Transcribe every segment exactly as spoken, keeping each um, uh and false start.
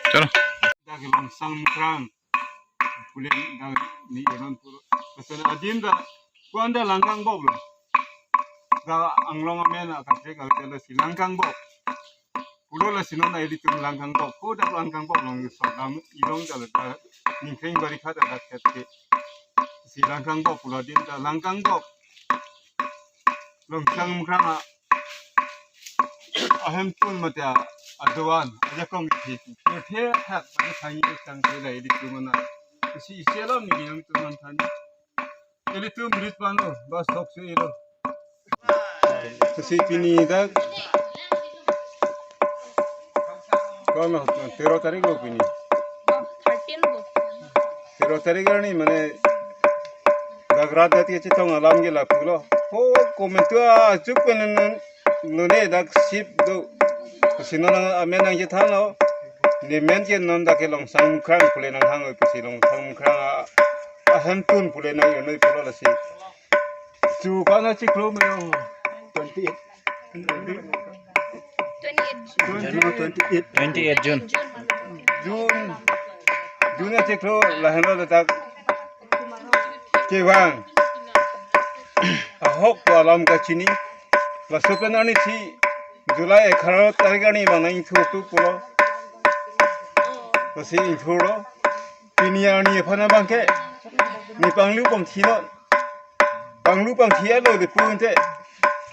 Chalo. Dak Longsang Mukrang. Pule dak ni eman puro. Pasal adim da kuan da Langkangbok lo. Da Anglong amen akatrek alatlo si Langkangbok. Pulo lasi non ilitum Langkangbok. Ko dak Langkangbok along so dam ilong da da ningkreng bari khat ada ket ke. Si Langkangbok pulo adim da Langkangbok. Longsang Mukrang a ahemtun mate adovan ajakong ithi. Pirthe hat pada thangi tangte la ilitum ana. Isi isi alam ni yang tum an than. Ilitum rit pano ba sok se ilo. Lasi pini dak kono tero tarik lo pini. Thirteen bo. Tero tarik arni mane dak rat dak kechetong alam ke lapulo. Ho komentu achuk pen lone dak sip do. Sino nang amen nangchethanlo. Ne men ke non dak ke Longsang Mukrang pule nanghang oi pusi Longsang Mukrang a ahemtun pule nang-e noi pulo lasi. Chu kana chiklo me twenty eight. Twenty eight. June twenty eight. Twenty eight June. June. June achiklo lahenlo dak kevang. Ahok ko alam kachini. Laso pen arni si July egharo tarik arni bang nang ingthur tu pulo. Lasi ingthurlo. Pini arni aphan abang ke. Ne panglu pangthi lo. Panglu pangthi alo de pun te.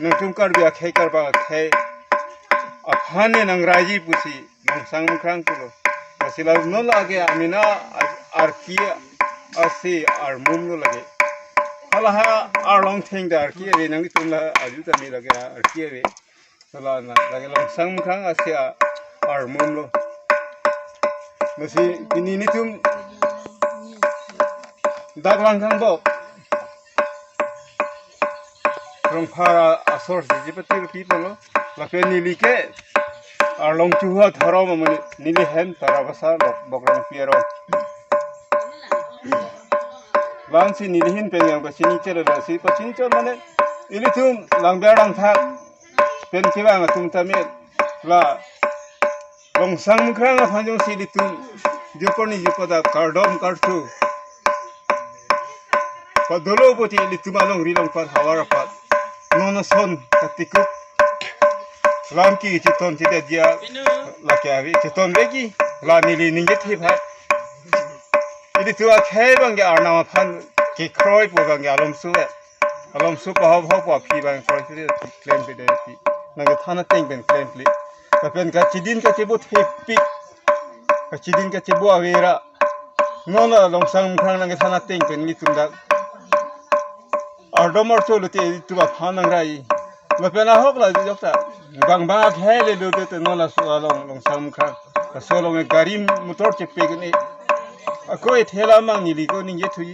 Nangtum Karbi akhei Karbak akhei aphan ne nang raji pusi Longsang Mukrang pulo. Lasi la non lake amena arki asi armum lo lake. Hala ha arlong theng da arki ave nangtum la aju ta me lake arki ave. Hala na lake Longsang Mukrang asi armum lo. Lasi pini nitum dak Langkangbok Rongphar asor si jipati rupi polo. Lapen neli ke arlong chuha tharom amani neli hem Tarabasa Bok-, Bokrangpi arong. Bang si neli hin pen yang pachini chelo lasi pachini chelo mane ilitum Langbiar Langthak pen kevang atum tame la Longsang Mukrang aphan jongsi ilitum joporni jopada kardom karthu padolo poti ilitum alongri alongpat havar apat non ason katikup lam ke cheton chedet dia lake ave cheton veki la neli ningje thip hai. Ilitum akhei bang ke Arnam aphan kekroi po bang ke alomso ve. Alomso pahop hop aphi bang kroi pli klemple de pi. Nangkethan ateng pen klemple. Lapen kachidin kachebo thepik. Kachidin kachebo avera. Non la Longsang Mukrang nangkethan ateng pen ilitum dak ardom archo lote ilitum aphan nangrai. Lapen ahok la jok ta. Bang bang akhei le lote te non laso along Longsang Mukrang. Laso along gari motor chepek ne. Ako ethela mang neli ko ningje thui.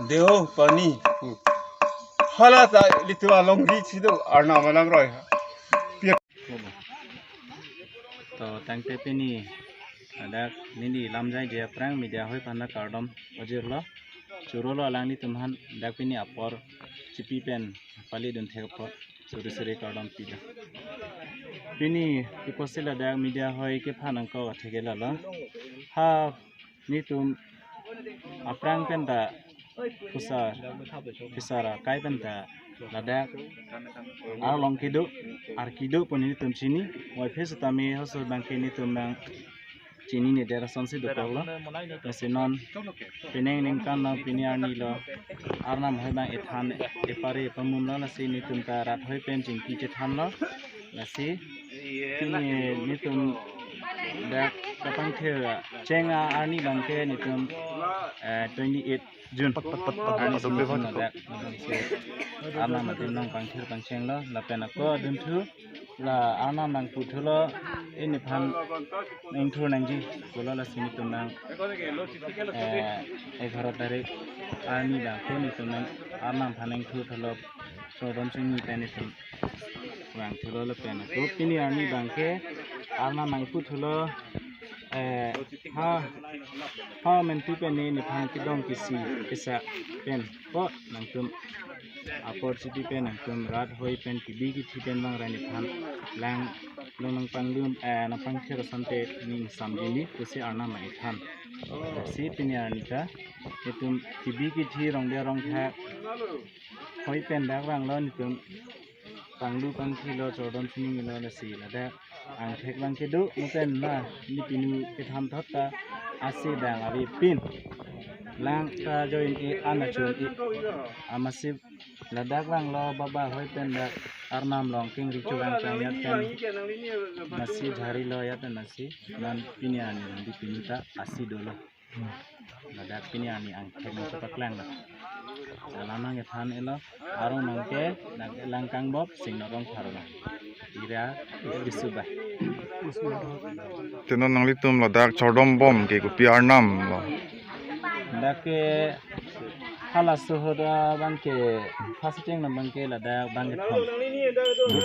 Deo pani. Hala ta ilitum alongri si do Arnam alangroi. To tangte pini ladak neli Lamjai Dia Phrang media hoi aphan kardom ojirlo. Churolo alanglitum aphan dak pini apor chipi pen pali dun thek apor suri suri kardom pilo. Pini iposil ladak media hoi kephan angko thekela lo. Ha nitum aphrang pen ta pusar, pusar akai pen ta ladak arlong kedo, ar kedo pon nitum chini, wai phe sitame hoso bang ke nitum bang chini ne dera son si dokok lo. Lasi non penang ningkan lo pini arni lo Arnam hoi bang ethan epare pamum lo lasi nitum ta rat hoi pen chingki chethan lo. Lasi pini nitum dak kapangthir cheng arni bang ke nitum eh, twenty eight June arni si nitum dak nitum si Arnam adim nong pangthir pangcheng lo lapen ako adunthu la Arnam nangputhu lo ini aphan ningthur nangji pulo lasi nitum nang eh, egharo tarik arni bang ko nitum nang Arnam aphan ningthur thulo. Chordom Singni pen itum vangthulo lapen ako pini arni abangke Arnam nangputhulo, eh, ha, ha mentu pen ne nephan kedong kisi kesa pen ko nangtum apor chiti pen nangtum rat hoi pen kebi kethi pen vangrai nephan lang long nangpangdun, eh, nangpangthir asonte ning samjini pusi Arnam nangthan. Si pini arni ta itum kebi kethi rongde rongtha hoi pen dak vanglo, netum panglu pangthilo, Chordom Singni lo, lasi ladak angthek abangke do, muten na ne pinu kethan thot ta asi dang avepin lang ta join-e an achun-e. Amatsi ladak vanglo baba hoi pen dak Arnam along kengri chuvang chang ajat pen amatsi jharilo ajat pen amatsi non pini arni di pinu ta asi dolo. Ladak pini arni angthek nangchepaklang lo. Alam nangkethan-elo, arong nangke, nangke Langkangbop, Singno Rongphar lo. Ira, ira disuba. Te non nanglitum ladak chordom bom ke kopi arnam lo? Dak ke halaso ahut abangke, first cheng abangke ladak abangke thom.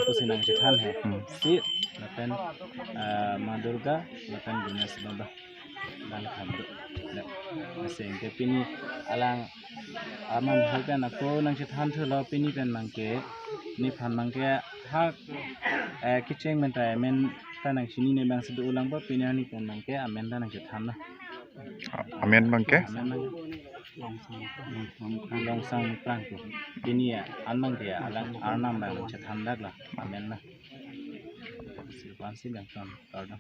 Pusi nangchethan he. Hmm. Si, lapen, ah, Ma Durga, lapen Ganesh Baba. Bang tham do. Lasi ke pini alang Arnam hoi pen ako nangchethan thulo pini pen abangke nephan abangke ha, eh, kecheng pen ta amen ta nangchinine abangsi do lang ba pini arni pen abangke amen ta nangchethan na. A-, amen abangke? Amen abangke Longsang Mukrang ko. Pini ya, an abangke ya, alang Arnam abang nangchethan dak la, amen na. Silpan si bang ton, kardom.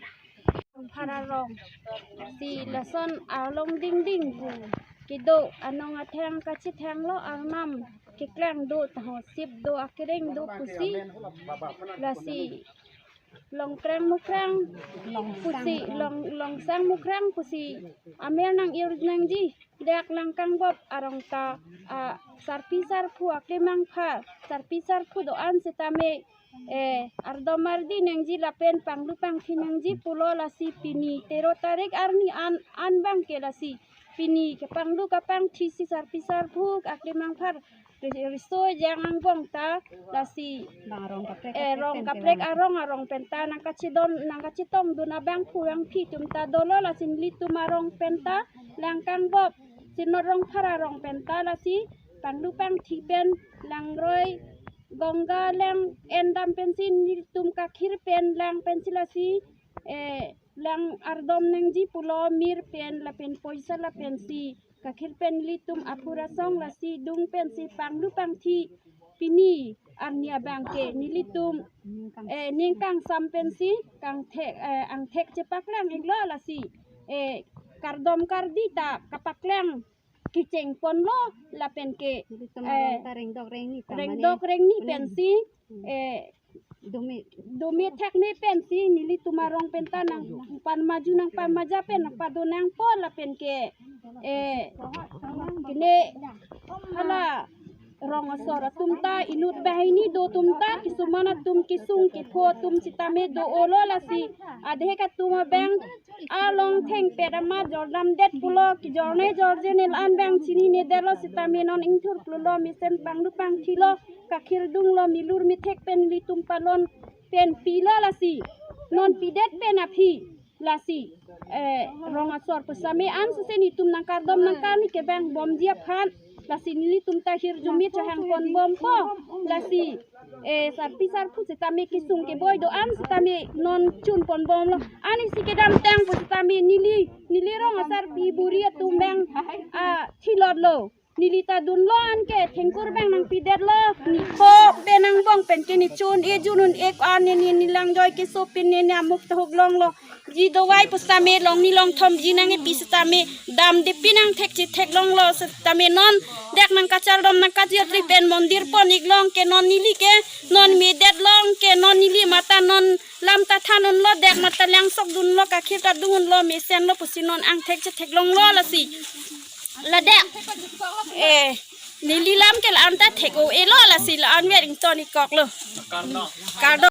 Phara rong. Si lason along dingding pu kedo anong atheng kachethenglo Arnam keklang do taho sip do akereng do pusi lasi Longkrang Mukrang pusi long Longsang Mukrang pusi amen nang-ir nangji dak Langkangbop arong ta, ah, sarpi sarpo aklemangpha sarpi sarpo do-an setame eh, ardom ardi nangji lapen panglu pangthi nangji pulo lasi pini tero tarik arni an, an abangke lasi pini kepanglu kapangthi si sarpi sarpo aklemangpha ri-, riso ejang angbong ta lasi bang arong kaprek eh, kaprek rong pen kaprek kevang arong arong pen ta nangkachedon nangkachetongdun abangphu abangphi atum ta dolo lasi nelitum arong pen ta Langkangbop Singno Rongphar arong pen ta lasi panglu pangthi pen langroi Ganga lang endam pensi nelitum kakhir pen lang pensi lasi, eh, lang ardom nangji pulo mir pen lapen poisa lapensi kakhir pen nelitum aphu rasong lasi dung pensi panglu pangthi pini arni abangke nelitum, eh, ning kangsam pensi kangthek, eh, angthek chepaklang iklo lasi, eh, kardom kardi ta kapaklang kecheng ponlo lapen ke, nelitum eh, arong ta rengdok rengni ta rengdok mane rengni mane pensi, hmm, eh, dome dome thekme pensi nelitum arong pen ta nangpan maju nangpan maja pen nangpado nangpo lapen ke, eh, kene hala rong asor atum ta inut banghini do atum ta kisuman atum kesung kepho atum sitame do-olo lasi adhek atum abang along thengpet amat jordamdet pulo kejorne jorje ne la-an abang chininedetlo sitame non ingthur plulo mesen panglu pangthilo kakhir dunglo milur mithek pen nelitum palon pen pilo lasi non pidet pen aphi lasi, eh, rong asor pusitame an suse netum nangkardom nangkarni kevang bomji aphan lasi nelitum ta hirjume chehang ponbompo lasi eh, sarpi sarpo sitame kesung keboi do-an sitame non chun ponbomlo. Ani si kedamtang pusitame neli, neli rong asarpi buri atum abang, ah, thilotlo. Neli ta dunlo anke thengkur abang nangpidetlo. Ne pho pen angbong pen ke ne chun-e jun-un-e ko-an ne, ne, ne langjoi keso pen ne, ne amuk tahuk longlo. Ji dovai pusitame longni longthom ji nangkepi sitame damde pinang thekche theklonglo sitame non dak nangkachardom nangkachirri pen mondir pon iklong ke non neli ke non medet long ke non neli mata non lam ta than-unlo dak mata langsok dunlo kakhir ta dung-unlo mesenlo pusi non angthek chetheklonglo lasi ladak, eh, neli lam ke la-an ta thek-o-elo lasi la-an ver ington ikoklo. Kardom.